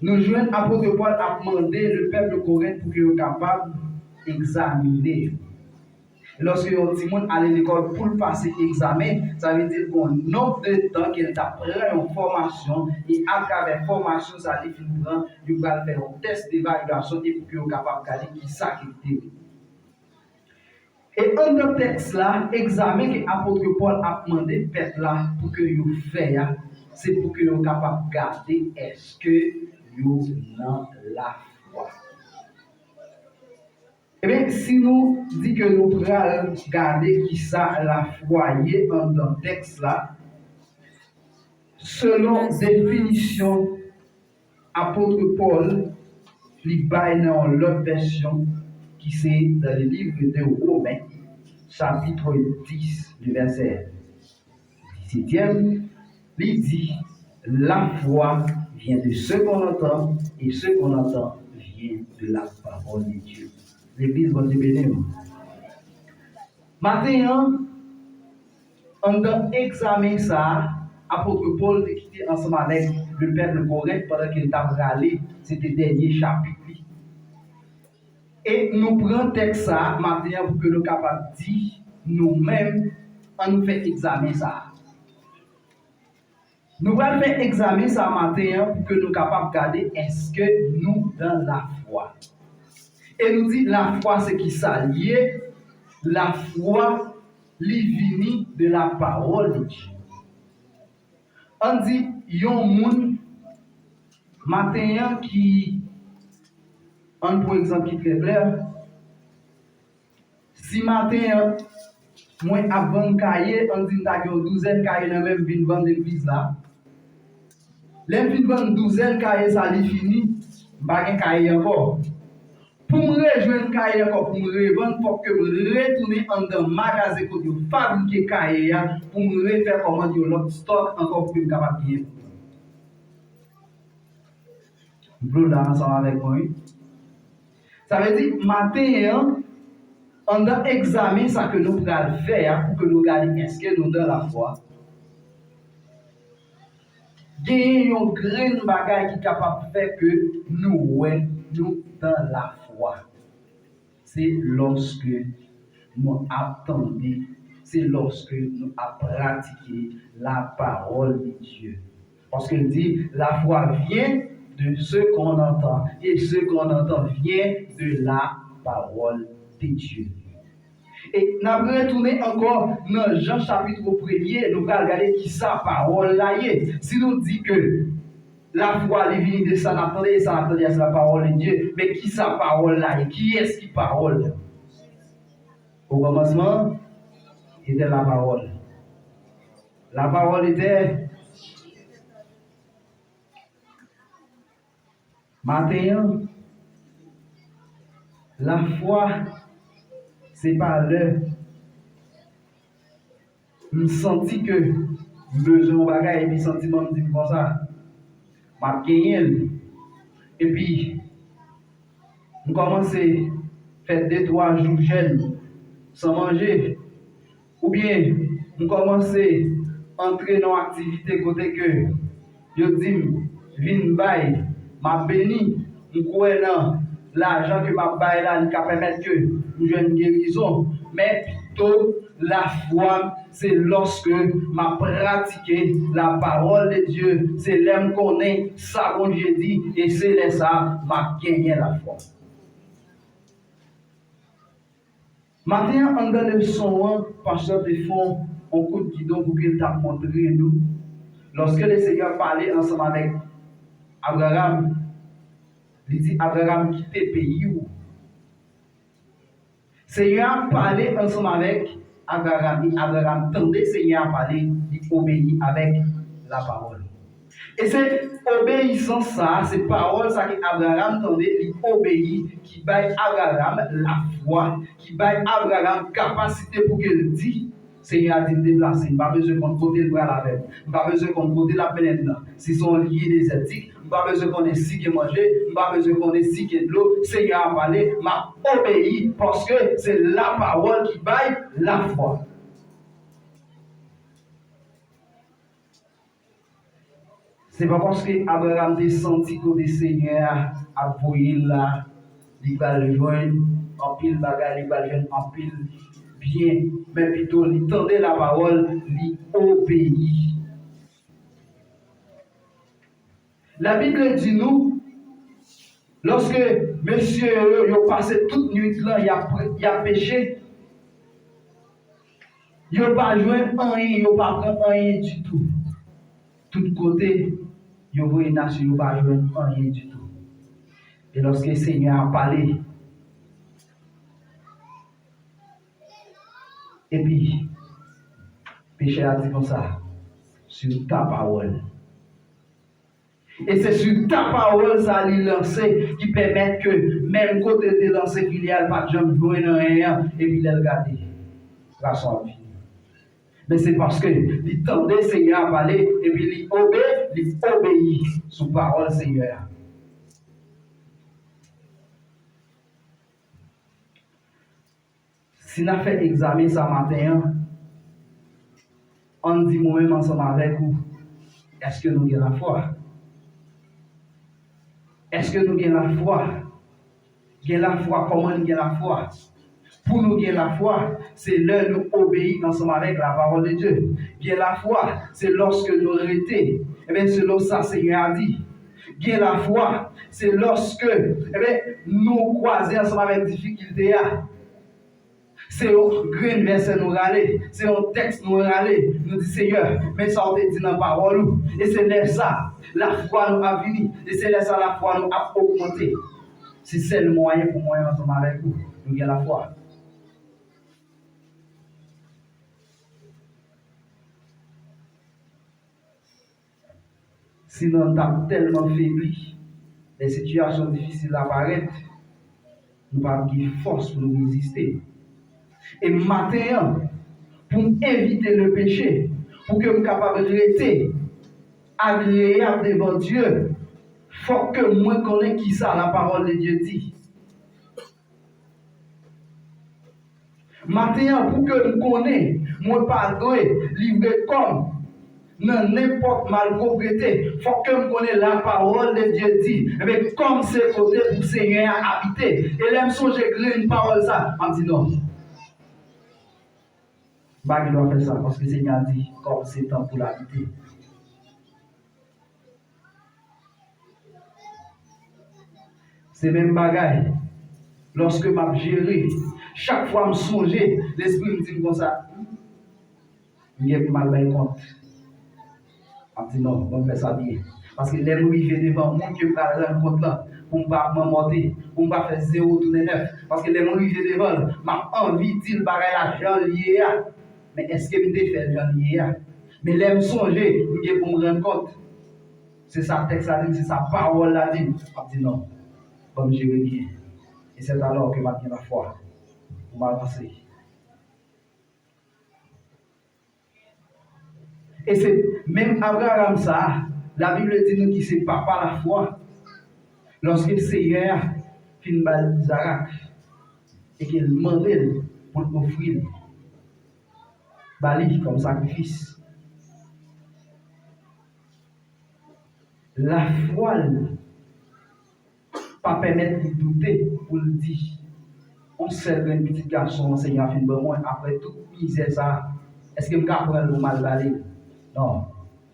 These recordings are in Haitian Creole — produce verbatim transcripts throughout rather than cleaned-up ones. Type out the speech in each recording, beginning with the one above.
Nou jwenn apot Pòl ap mande lepèp de Korent pou ke yo kapab egzamine yo. Lòske yon timoun ale lekòl pou l pase egzamen, sa vle di l gen yon nonb de tan ke l t ap pran yon fòmasyon, e atravè fòmasyon sa li fin pran, yo pral fè yon tès devalyasyon e pou ke yo kapab gade kisa ke l te. E anndan tèks la, egzamen ke apot Pòl ap mande pèp la pou ke yo fè a, se pou ke yo kapab gade èske yo nan lafwa. Ebyen, si nou di ke nou pral gade kisa lafwa ye anndan tèks la, selon definisyon apot Pòl, li bay nan yon lòt vèsyon ki se dans le livre de Romains, chapitre dix, le verset dix-septième, li di, la foi vient de ce qu'on entend, et ce qu'on entend vient de la parole de Dieu. Legliz, Bondye beni nou. Maten an, anndan egzamen sa a, apot Pòl te kite ansanm avèk lepèp Korent pandan ke l t ap rale, se te dènye chapit li. E nou pran tèks sa a maten an pou ke nou kapab di nou menm, ann nou fè egzamen sa a. Nou pral fè egzamen sa a maten an pou ke nou kapab gade èske nou nan lafwa. E nou di lafwa se kisa l ye? Lafwa, li vini de la parole de Dieu. Ann di yon moun maten an ki, ann pran egzanp ki trè klè, si maten an, mwen ap vann kaye, ann di m ta gen yon douzèn kaye nan men m vin vann legliz la. Lè m fin vann douzèn kaye sa, li fini, m pa gen kaye ankò. Pou m rejwenn kaye ankò, pou m revann, fòk ke m retounen anndan magazen kote yo fabrike kaye a, pou m refè kòmand yon lòt stòk ankò pou ke m kapab genyen. M vle w la ansanm avèk mwen, wi. Sa vle di, maten an, anndan egzamen sa ke nou pral fè a, pou ke nou gade èske nou nan lafwa, genyen yon grenn bagay ki kapab fè ke nou wè nou nan lafwa. Se lòske nou ap tande, se lòske nou ap pratike la parole de Dieu. Paske l di, la foi vient de ce qu'on entend, et ce qu'on entend vient de la parole de Dieu. E n ap retounen ankò nan Jan chapit premye, nou pral gade kisa pawòl la ye. Si nou di ke lafwa li vini de sa n ap tande, e sa n ap tande a se la parole de Dieu, men kisa pawòl la ye? Kiyès ki pawòl la? Au commencement était la parole. La parole était Maten an, lafwa, se pa lè m santi ke m bezwen yon bagay, epi santiman m di m konsa, m ap genyen l. Epi, m kòmanse fè de, twa jou jèn san manje. Oubyen, m kòmanse antre nan yon aktivite kote ke yo di m, "Vin bay, m ap beni." M kwè nan lajan ke m ap bay la, li ka pèmèt ke m jwenn gerizon. Men pito, lafwa m, se lòske m ap pratike la parole de Dieu. Se lè m konnen sa Bondye di, e se lè sa a, m ap genyen lafwa. Maten an, anndan leson an, pastè te fè yon kout gidon pou ke l t ap montre nou. Lòske Lesenyè pale ansanm avèk Abraram, li di, "Abraram, kite peyi w." Senyè a pale ansanm avèk Abraram, e Abraram tande Senyè a pale, li obeyi avèk lapawòl. E se obeyisans sa a, se pawòl sa ke Abraram tande, li obeyi, ki bay Abraram lafwa, ki bay Abraram kapasite pou ke l di, Senyè a di l deplase, m pa bezwen konn kote l pral avè m, m pa bezwen konn kote l ap mennen m nan. Si se yon lye dezètik, m pa bezwen konnen si gen manje, m pa bezwen konnen si gen dlo, Senyè a pale, m ap obeyi, paske se lapawòl ki bay lafwa. Se pa paske Abraram te santi kote Senyè a ap voye l la, li pral jwenn anpil bagay, li pral jwenn anpil byen, men pito li tande lapawòl, li obeyi. Labib di nou, lòske mesye yo, yo pase tout nuit lan, y ap, y ap peche, yo pa jwenn anyen, yo pa pran anyen ditou. Tout kote, yo voye nasyon, yo pa jwenn anyen ditou. E lòske Senyè a pale, epi pechè a di konsa, sur ta parole. E se sur ta parole sa li lanse, ki pèmèt ke menm kote l te lanse filye a, l pa t janm jwenn anyen an, epi lè l gade, gason ap vini. Men se paske li tande Senyè a pale, epi li obe, li obeyi sou pawòl Senyè a. Si n ap fè egzamen sa maten an, ann di mwen menm ansanm avèk ou, èske nou gen lafwa? Èske nou gen lafwa? Gen lafwa, kòman n gen lafwa? Pou nou gen lafwa, se lè nou obeyi ansanm avèk la parole de Dieu. Gen lafwa, se lòske nou rete, enben, selon sa Senyè a di. Gen lafwa, se lòske, enben, nou kwaze ansanm avèk difikilte a. Se yon grenn vèsè nou rale, se yon tèks nou rale, nou di, Senyè, men sa w te di nan pawòl ou. E se lè sa, lafwa nou ap vini, e se lè sa, lafwa nou ap ogmante. Se sèl mwayen pou mwen ansanm avèk ou, nou gen lafwa. Sinon, n t ap tèlman febli, lè sitiyasyon difisil la parèt, nou p ap gen fòs pou nou reziste. E maten an, pou m evite le péché, pou ke m kapab rete agreyab devan Dye, fòk ke mwen konnen kisa la parole de Dieu di. Maten an, pou ke m konnen, mwen pa dwe livre kò m nan nenpòt malpwoprete. Fòk ke m konnen la parole de Dieu di, enben, kò m se kote pou Senyè a abite. E lè m sonje grenn pawòl sa, m ap di non. M pa gen dwa fè sa, paske Senyè a di, kò m se tanp pou l abite. Se menm bagay, lòske m ap jere, chak fwa m sonje, lespri m di m konsa, m gen pou m al bay kont. M ap di non, ban m fè sa byen. Paske lè m rive devan moun ke m pral rann kont lan, pou m pa manmòte, pou m pa fè zewo tounen nèf. Paske lè m rive devan l, m ap anvi di l bagay la jan l ye a. Men èske m te fè l jan l ye a? Men lè m sonje, m gen pou m rann kont. Se sa tèks la di m, se sa pawòl la di m. M ap di non. Ban m jere byen. E sèt alò ke m ap gen lafwa pou m avanse. E se menm Abraram sa a, Labib di nou ki se papa lafwa. Lòske Senyè a fin ba l Izarak, e ke l mande l pou l ofri l ba li kòm sakrifis. Lafwa l pa pèmèt li doute pou l di, yon sèl grenn pitit gason an Senyè a fin ban mwen, apre tout mizè sa a, èske m ka pran l pou m al ba li? Non,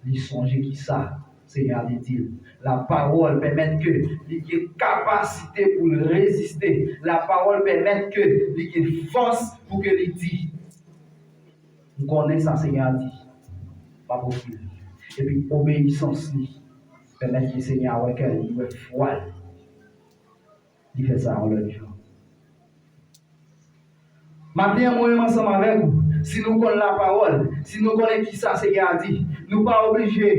li sonje kisa Senyè a te di l. Lapawòl pèmèt ke li gen kapasite pou l reziste. Lapawòl pèmèt ke li gen fòs pou ke li di, m konnen sa Senyè a di, m ap ofri l. Epi obeyisans li pèmèt ke Senyè a wè kè l, li wè fwa l. Li fè sa yon lòt jan. Maten an, mwen menm ansanm avèk ou, si nou konn lapawòl, si nou konnen kisa Senyè a di, nou pa oblije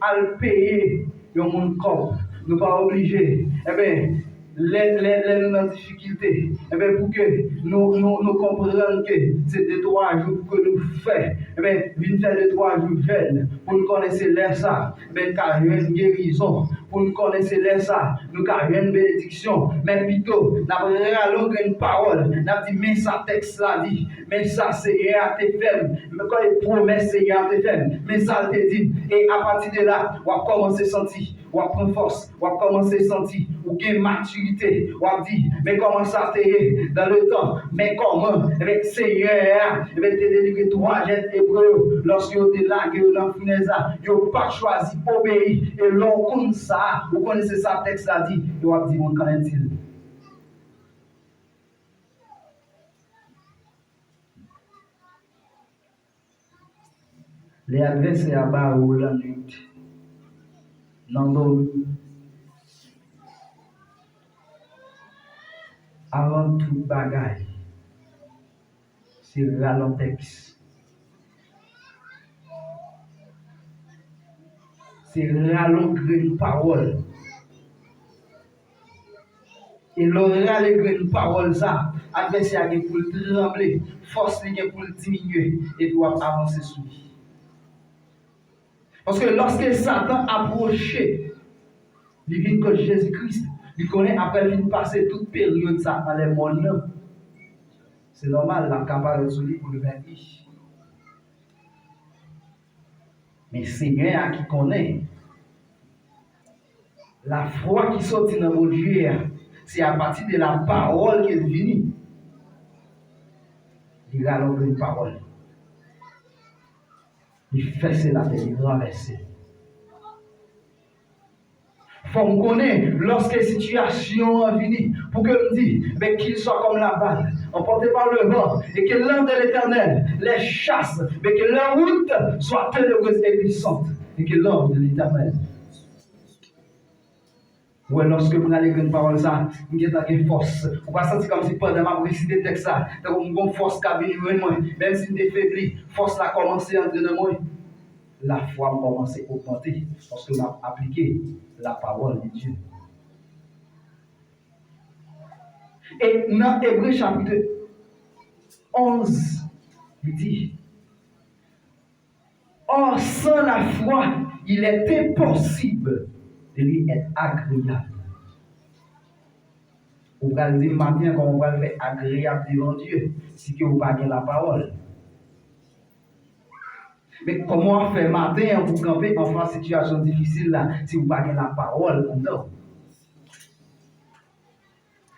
al peye yon moun kòb. Nou pa oblije, enben, Lè, lè, lè nou nan difikilte, enben, pou ke nou, nou, nou konprann ke se de twa jou pou ke nou fè, enben, vin fè de twa jou jèn, pou n konnen se lè sa, enben, n ka jwenn gerizon, pou n konnen se lè sa, nou ka jwenn benediksyon. Men pito, n ap rale yon grenn pawòl, n ap di, men sa tèks la di, men sa Senyè a te fè m, men kòm pwomès Senyè a te fè m, men sa l te di m. E apati de la, w ap kòmanse santi, w ap pran fòs, w ap kòmanse santi ou gen matirite. W ap di, men kòman sa te ye dans le temps, men kòman, enben, Senyè a, enben, te delivre twa jèn Ebre yo, lòske yo te lage yo nan finèz la, yo pa t chwazi obeyi. E lè w konn sa, ou konnen se sa tèks la di, e w ap di, mwen, qu'en est-il? Lè advèsè a bare w lannwit nan dòmi, avan tout bagay, se rale yon tèks. Se rale yon grenn pawòl. E lè w rale grenn pawòl sa, advèsè a gen pou l tranble, fòs li gen pou l diminye, epi w ap avanse sou li. Paske lòske Satan apwoche, li vin kot Jezi Kris, li konnen apre l fin pase tout peryòd sa anlè mòn nan, se nòmal, l ap ka parèt sou li pou l venk li. Men Senyè a ki konnen. Lafwa ki soti nan Bondye a, se apati de lapawòl ke l vini. Li rale yon grenn pawòl. Li fè se latè, li ranvèse. Fò m konnen, lòske sitiyasyon an vini, pou ke m di, mais qu'il soit comme la balle, emporté par le vent, et que l'ange de l'Éternel les chasse, mais que leur route soit ténébreuse et glissante, et que l'ange de l'Éternel. Wè, lòske m rale grenn pawòl sa, m gentan gen fòs. Ou pa santi kòmsi pandan m ap resite tèks la, tankou m gon fòs k ap vin jwenn mwen, menm si m te febli, fòs la kòmanse antre nan mwen. Lafwa m kòmanse ogmante, paske m ap aplike la parole de Dieu. E nan Ebre chapit onz, li di, Or, sans la foi, il est impossible de lui être agréable. Ou pral di m maten an kòman ou pral fè agreyab devan Dye si ke ou pa gen lapawòl. Men kòman w ap fè maten an pou kanpe anfas sitiyasyon difisil la si ou pa gen lapawòl anndan w?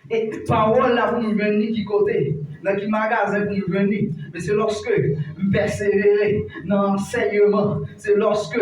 E pawòl la pou nou jwenn li ki kote? Nan ki magazen pou nou jwenn li? Men se lòske m pèsevere nan ansèyman, se lòske